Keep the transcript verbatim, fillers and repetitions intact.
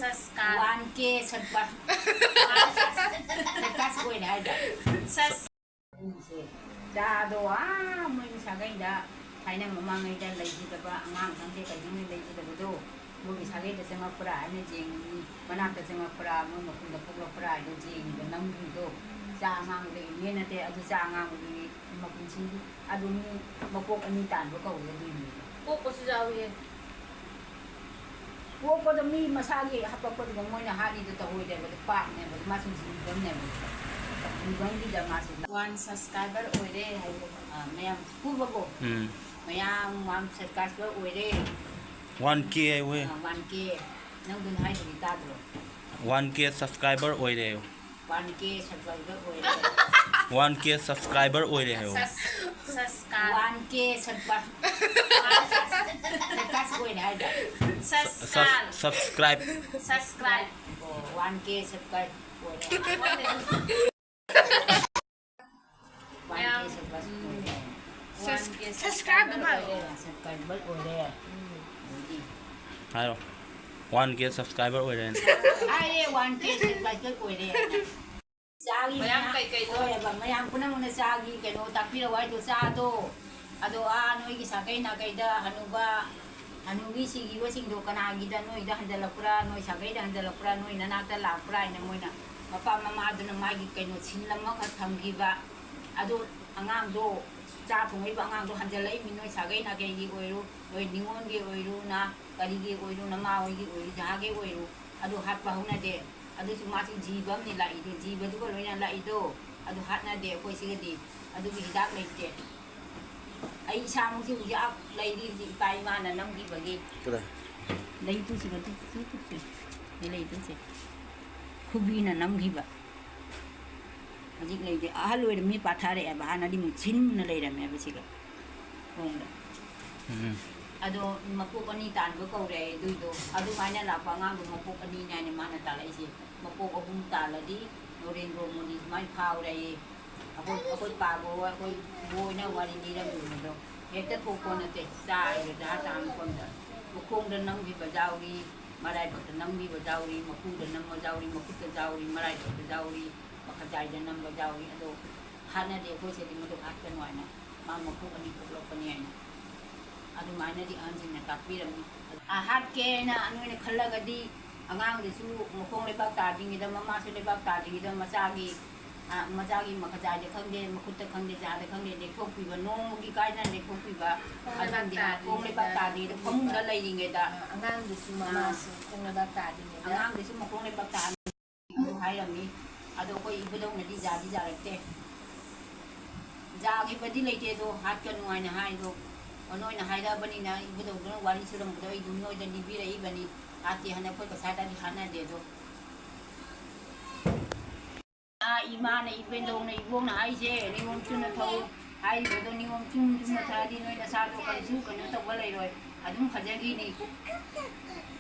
ꯁꯁꯀꯥꯔ꯫ One ꯀꯦ ꯁꯠꯄ꯫ ꯁꯠꯀꯥꯁ ꯑꯣꯏꯔꯦ ꯍꯥꯏꯗ꯫ ꯁꯁ- ꯎꯝꯁꯦ꯫ ꯆꯥꯗꯣ ꯑꯥ ꯃꯣꯏꯒꯤ ꯁꯥꯒꯩꯗ ꯊꯥꯏꯅ ꯃꯃꯥꯡꯉꯩꯗ ꯂꯩꯈꯤꯗꯕ ꯑꯉꯥꯡ ꯈꯪꯗꯦ ꯀꯩꯅꯣꯅꯦ ꯂꯩꯈꯤꯗꯕꯗꯣ ꯃꯣꯏꯒꯤ ꯁꯥꯒꯩꯗ ꯆꯪꯉꯛꯄ꯭ꯔꯥ ꯍꯥꯏꯅ ꯌꯦꯡꯉꯤ, ꯃꯅꯥꯛꯇ ꯆꯪꯉꯛꯄ꯭ꯔꯥ ꯃꯣꯏ ꯃꯈꯨꯟꯗ ꯄꯣꯛꯂꯛꯄ꯭ꯔꯥ ꯍꯥꯏꯅ ꯌꯦꯡꯉꯤꯕ ꯅꯝꯈꯤꯕꯗꯣ꯫ ꯆꯥ ꯑꯉꯥꯡꯕꯗ ꯏꯅꯦ ꯅꯠꯇꯦ ꯑꯗꯨ ꯆꯥ ꯑꯉꯥꯡꯕꯗꯨꯅꯤ ꯃꯄꯨꯟꯁꯤꯒꯤ꯫ ꯑꯗꯨ ꯃꯤ ꯃꯀꯣꯛ ꯑꯅꯤ ꯇꯥꯟꯕ ꯀꯧꯋꯦ ꯑꯗꯨꯏꯅꯦ꯫ ꯄꯣꯛꯄꯁꯨ ꯌꯥꯎꯏ꯫ ꯄꯣꯛꯄꯗ ꯃꯤ ꯃꯁꯥꯒꯤ ꯍꯥꯄꯛꯄꯗꯨꯗ ꯃꯣꯏꯅ ꯍꯥꯠꯂꯤꯗꯣ ꯇꯧꯔꯣꯏꯗꯕ ꯄꯥꯞꯅꯦꯕ ꯃꯥꯁꯨ ꯖꯤꯕꯝꯅꯦꯕ꯫ ꯖꯤꯕꯝꯒꯤꯗ ꯃꯥꯁꯨ ꯋꯥꯟ ꯁꯕꯁꯀ꯭ꯔꯥꯏꯕꯔ ꯑꯣꯏꯔꯦ ꯍꯥꯏꯕ꯫ ꯑ, ꯃꯌꯥꯝ ꯐꯨꯕꯕꯨ꯫ ꯎꯝ꯫ ꯃꯌꯥꯝ ꯋꯥꯟ ꯁꯕꯁꯀ꯭ꯔꯥꯏꯕꯔ ꯑꯣꯏꯔꯦ꯫ ꯋꯥꯟ ꯀꯦ ꯍꯥꯏꯌꯨꯍꯦ꯫ ꯑ, ꯋꯥꯟ ꯀꯦ꯫ ꯅꯪꯗꯨꯅ ꯍꯥꯏꯗꯨꯗꯤ ꯇꯥꯗ꯭ꯔꯣ? ꯋꯥꯟ ꯀꯦ ꯁꯕꯁꯀ꯭ꯔꯥꯏꯕꯔ ꯑꯣꯏꯔꯦ꯫ ꯋꯥꯟ ꯀꯦ ꯁꯕꯁꯀ꯭ꯔꯥꯏꯕꯔ ꯑꯣꯏꯔꯦ꯫ ꯋꯥꯟ ꯀꯦ ꯁꯕꯁꯀ꯭ꯔꯥꯏꯕꯔ ꯑꯣꯏꯔꯦ ꯍꯥꯏꯌꯣ꯫ ꯁꯁ-, ꯁꯁꯀꯥꯔ꯫ ꯋꯥꯟ ꯀꯦ ꯁꯕꯁꯀ꯭ꯔꯥꯏꯕꯔ꯫ ꯁꯕꯁꯀ꯭ꯔꯥꯏꯕ꯫ ꯁꯕꯁꯀ꯭ꯔꯥꯏꯕ꯫ ꯁꯕꯁꯀ꯭ꯔꯥꯏꯕ꯫ ꯑꯣ, ꯋꯥꯟ ꯀꯦ ꯁꯕꯁꯀ꯭ꯔꯥꯏꯕ ꯑꯣꯏꯔꯦ꯫ ꯋꯥꯟ ꯀꯦ ꯁꯕꯁꯀ꯭ꯔꯥꯏꯕꯔ ꯑꯣꯏꯔꯦ꯫ ꯁꯕꯁꯀ꯭ꯔꯥꯏꯕ ꯃꯥꯜꯂꯦ꯫ ꯁꯕꯁꯀ꯭ꯔꯥꯏꯕꯔ ꯑꯣꯏꯔꯦ꯫ ꯎꯝ꯫ ꯑꯗꯨꯗꯤ꯫ ꯍꯥꯏꯔꯣ꯫ ꯋꯥꯟ ꯀꯦ ꯁꯕꯁꯀ꯭ꯔꯥꯏꯕꯔ ꯑꯣꯏꯔꯦ꯫ ꯍꯥꯏꯔꯦ, ꯋꯥꯟ ꯀꯦ ꯁꯕꯁꯀ꯭ꯔꯥꯏꯕꯔ ꯑꯣꯏꯔꯦ꯫ ꯆꯥꯒꯤ ꯃꯌꯥꯝ ꯃꯌꯥꯝ ꯀꯩ ꯀꯩꯅꯣ? ꯍꯣꯏꯕ, ꯃꯌꯥꯝ ꯄꯨꯝꯅꯃꯛꯅ ꯆꯥꯒꯤ ꯀꯩꯅꯣ ꯇꯥꯛꯄꯤꯔꯛꯑꯣ ꯍꯥꯏꯗꯣ, ꯆꯥꯗꯣ꯫ ꯑꯗꯣ, ꯑꯥ, ꯅꯣꯏꯒꯤ ꯁꯥꯒꯩ ꯅꯥꯒꯩꯗ ꯍꯅꯨꯕ, ꯍꯅꯨꯕꯤ ꯁꯤꯈꯤꯕꯁꯤꯡꯗꯣ ꯀꯅꯥꯒꯤꯗ ꯅꯣꯏꯗ ꯍꯟꯖꯜꯂꯛꯄ꯭ꯔꯥ, ꯅꯣꯏ ꯁꯥꯒꯩꯗ ꯍꯟꯖꯜꯂꯛꯄ꯭ꯔꯥ, ꯅꯣꯏ ꯅꯅꯥꯛꯇ ꯂꯥꯛꯄ꯭ꯔꯥ ꯍꯥꯏꯅ ꯃꯣꯏꯅ ꯃꯄꯥ ꯃꯃꯥꯗꯨꯅ ꯃꯥꯒꯤ ꯀꯩꯅꯣ ꯁꯤꯜ ꯑꯃꯈꯛ ꯊꯝꯈꯤꯕ꯫ ꯑꯗꯣ ꯑꯉꯥꯡꯗꯣ, ꯆꯥ ꯊꯣꯡꯉꯛꯏꯕ ꯑꯉꯥꯡꯗꯣ ꯍꯟꯖꯜꯂꯛꯏꯃꯤ ꯅꯣꯏ ꯁꯥꯒꯩ ꯅꯥꯒꯩꯒꯤ ꯑꯣꯏꯔꯣ, ꯅꯣꯏ ꯅꯤꯉꯣꯜꯒꯤ ꯑꯣꯏꯔꯣ, ꯅ ꯀꯔꯤꯒꯤ ꯑꯣꯏꯔꯣ, ꯅꯃꯥ ꯍꯣꯏꯒꯤ ꯑꯣꯏꯔꯣ, ꯖꯍꯥꯒꯤ ꯑꯣꯏꯔꯣ, ꯑꯗꯨ ꯍꯥꯠꯄ ꯍꯧꯅꯗꯦ꯫ ꯑꯗꯨꯁꯨ ꯃꯥꯁꯨ ꯖꯤꯕ ꯑꯃꯅꯤ ꯂꯥꯛꯏꯗꯣ, ꯖꯤꯕꯗꯨꯒ ꯂꯣꯏꯅ ꯂꯥꯛꯏꯗꯣ, ꯑꯗꯨ ꯍꯥꯠꯅꯗꯦ ꯑꯩꯈꯣꯏ ꯁꯤꯒꯗꯤ꯫ ꯑꯗꯨꯒꯤ ꯍꯤꯗꯥꯛ ꯂꯩꯇꯦ꯫ ꯑꯩ ꯏꯁꯥꯃꯛꯁꯨ ꯍꯧꯖꯤꯛ ꯑꯥ ꯂꯩꯔꯤ, ꯍꯧꯖꯤꯛ ꯏꯄꯥ ꯏꯃꯥꯅ ꯅꯝꯈꯤꯕꯒꯤ꯫ ꯀꯗꯥꯏ? ꯂꯩ ꯇꯨ ꯁꯤꯒ ꯇꯨ, ꯇꯨ, ꯇꯨ, ꯇꯨ꯫ ꯁꯤ ꯂꯩ ꯇꯨ ꯁꯦ꯫ ꯈꯨꯕꯤꯅ ꯅꯝꯈꯤꯕ꯫ ꯍꯧꯖꯤꯛ ꯂꯩꯇꯦ꯫ ꯑꯍꯜ ꯑꯣꯏꯔꯝꯃꯤ ꯄꯥꯊꯔꯛꯑꯦꯕ, ꯍꯥꯟꯅꯗꯤ ꯃꯨꯛꯁꯤꯟꯅ ꯂꯩꯔꯝꯃꯦꯕ ꯁꯤꯒ꯫ ꯈꯣꯡꯗ꯫ ꯎꯝ꯫ ꯑꯗꯣ ꯃꯀꯣꯛ ꯑꯅꯤ ꯇꯥꯟꯕ ꯀꯧꯔꯦ ꯑꯗꯨꯏꯗꯣ꯫ ꯑꯗꯨꯃꯥꯏꯅ ꯂꯥꯛꯄ ꯑꯉꯥꯡꯗꯣ ꯃꯀꯣꯛ ꯑꯅꯤꯅꯦ ꯍꯥꯏꯅ ꯃꯥꯅ ꯇꯥꯜꯂꯛꯏꯁꯦ꯫ ꯃꯀꯣꯛ ꯑꯍꯨꯝ ꯇꯥꯜꯂꯗꯤ ꯅꯔꯦꯟꯗ꯭ꯔꯣ ꯃꯣꯗꯤ ꯁꯨꯃꯥꯏꯅ ꯐꯥꯎꯔꯦ ꯍꯥꯏꯌꯦ꯫ ꯑꯩꯈꯣꯏ, ꯑꯩꯈꯣꯏ ꯄꯥꯕ ꯍꯣꯏ, ꯑꯩꯈꯣꯏ ꯕꯣꯏꯅ ꯋꯥꯔꯤ ꯂꯤꯔꯝꯃꯤꯕꯗꯣ ꯍꯦꯛꯇ ꯊꯣꯛꯄ ꯅꯠꯇꯦ꯫ ꯆꯥꯔꯤꯕ ꯖꯍꯥ ꯇꯥꯡ ꯃꯐꯝꯗ ꯃꯈꯣꯡꯗ ꯅꯝꯈꯤꯕ ꯌꯥꯎꯔꯤ, ꯃꯔꯥꯏꯕꯛꯇ ꯅꯝꯕꯤꯕ ꯌꯥꯎꯔꯤ, ꯃꯀꯨꯗ ꯅꯝꯕ ꯌꯥꯎꯔꯤ, ꯃꯈꯨꯠꯇ ꯌꯥꯎꯔꯤ, ꯃꯔꯥꯏꯕꯛꯇ ꯌꯥꯎꯔꯤ, ꯃꯈꯖꯥꯏꯗ ꯅꯝꯕ ꯌꯥꯎꯔꯤ꯫ ꯑꯗꯣ ꯍꯥꯠꯅꯗꯦ ꯑꯩꯈꯣꯏ ꯁꯤꯗꯤ, ꯃꯗꯨ ꯍꯥꯠꯀꯅꯨ ꯍꯥꯏꯅ꯫ ꯃꯥ ꯃꯈꯨꯠ ꯑꯅꯤ ꯄꯣꯛꯂꯛꯄꯅꯤ ꯍꯥꯏꯅ ꯑꯗꯨꯃꯥꯏꯅꯗꯤ ꯑꯍꯟꯁꯤꯡꯅ ꯇꯥꯛꯄꯤꯔꯝꯃꯤ꯫ ꯑ, ꯍꯥꯠꯀꯦꯅ ꯅꯣꯏꯅ ꯈꯜꯂꯒꯗꯤ ꯑꯉꯥꯡꯗꯨꯁꯨ ꯃꯈꯣꯡ ꯂꯩꯕꯥꯛ ꯇꯥꯗ꯭ꯔꯤꯉꯩꯗ, ꯃꯃꯥꯁꯨ ꯂꯩꯕꯥꯛ ꯇꯥꯗ꯭ꯔꯤꯉꯩꯗ ꯃꯆꯥꯒꯤ, ꯑ, ꯃꯆꯥꯒꯤ ꯃꯈꯖꯥꯏꯗ ꯈꯪꯗꯦ, ꯃꯈꯨꯠꯇ ꯈꯪꯗꯦ, ꯖꯥꯗ ꯈꯪꯗꯦ, ꯂꯦꯛꯊꯣꯛꯄꯤꯕ, ꯅꯣꯡꯃꯒꯤ ꯀꯥꯏꯅ ꯂꯦꯛꯊꯣꯛꯄꯤꯕ꯫ ꯈꯣꯡ ꯂꯩꯕꯥꯛ ꯑꯗꯨꯝꯗꯤ ꯈꯣꯡ ꯂꯩꯕꯥꯛ ꯇꯥꯗ꯭ꯔꯤꯉꯩꯗ, ꯇꯥꯗ꯭ꯔꯤꯉꯩꯗ ꯐꯃꯨꯡꯗ ꯂꯩꯔꯤꯉꯩꯗ꯫ ꯑ, ꯑꯉꯥꯡꯗꯨꯁꯨ ꯑ, ꯃꯃꯥꯁꯨ ꯈꯣꯡ ꯂꯩꯕꯥꯛ ꯇꯥꯗ꯭ꯔꯤꯉꯩꯗ꯫ ꯑꯉꯥꯡꯗꯨꯁꯨ ꯃꯈꯣꯡ ꯂꯩꯕꯥꯛ ꯇꯥꯗ꯭ꯔꯤ꯫ ꯑꯗꯨ ꯍꯥꯏꯔꯝꯃꯤ꯫ ꯑꯗꯣ ꯑꯩꯈꯣꯏ ꯏꯕꯨꯙꯧꯅꯗꯤ ꯌꯥꯗꯤ ꯌꯥꯔꯛꯇꯦ꯫ ꯌꯥꯈꯤꯕꯗꯤ ꯂꯩꯇꯦ, ꯑꯗꯣ ꯍꯥꯠꯀꯅꯨ ꯍꯥꯏꯅ ꯍꯥꯏꯗꯣ, ꯅꯣꯏꯅ ꯍꯥꯏꯔꯛꯑꯕꯅꯤꯅ ꯏꯕꯨꯙꯧꯗꯨꯅ ꯋꯥꯔꯤ ꯁꯨꯔꯝꯕꯗꯣ ꯑꯩ ꯑꯗꯨꯝ ꯅꯣꯏꯗ ꯂꯤꯕꯤꯔꯛꯏꯕꯅꯤ꯫ ꯍꯥꯠꯇꯦ ꯍꯥꯏꯅ ꯑꯩꯈꯣꯏ ꯀꯁꯥꯗꯗꯤ ꯍꯥꯠꯅꯗꯦ꯫ ꯑꯗꯣ ꯑꯥ, ꯏꯃꯥꯅ, ꯏꯕꯦꯟꯗꯧꯅ, ꯏꯕꯣꯛꯅ ꯍꯥꯏꯁꯦ ꯅꯤꯌꯣꯝ ꯆꯨꯝꯅ ꯊꯧ ꯍꯥꯏꯔꯤꯕꯗꯣ ꯅꯤꯌꯣꯝ ꯆꯨꯝ ꯆꯨꯝꯅ ꯊꯧꯔꯗꯤ ꯅꯣꯏ ꯅꯁꯥꯗꯣ ꯀꯔꯤꯁꯨ ꯀꯩꯅꯣ ꯇꯧꯕ ꯂꯩꯔꯣꯏ, ꯑꯗꯨꯝ ꯐꯖꯈꯤꯅꯤ꯫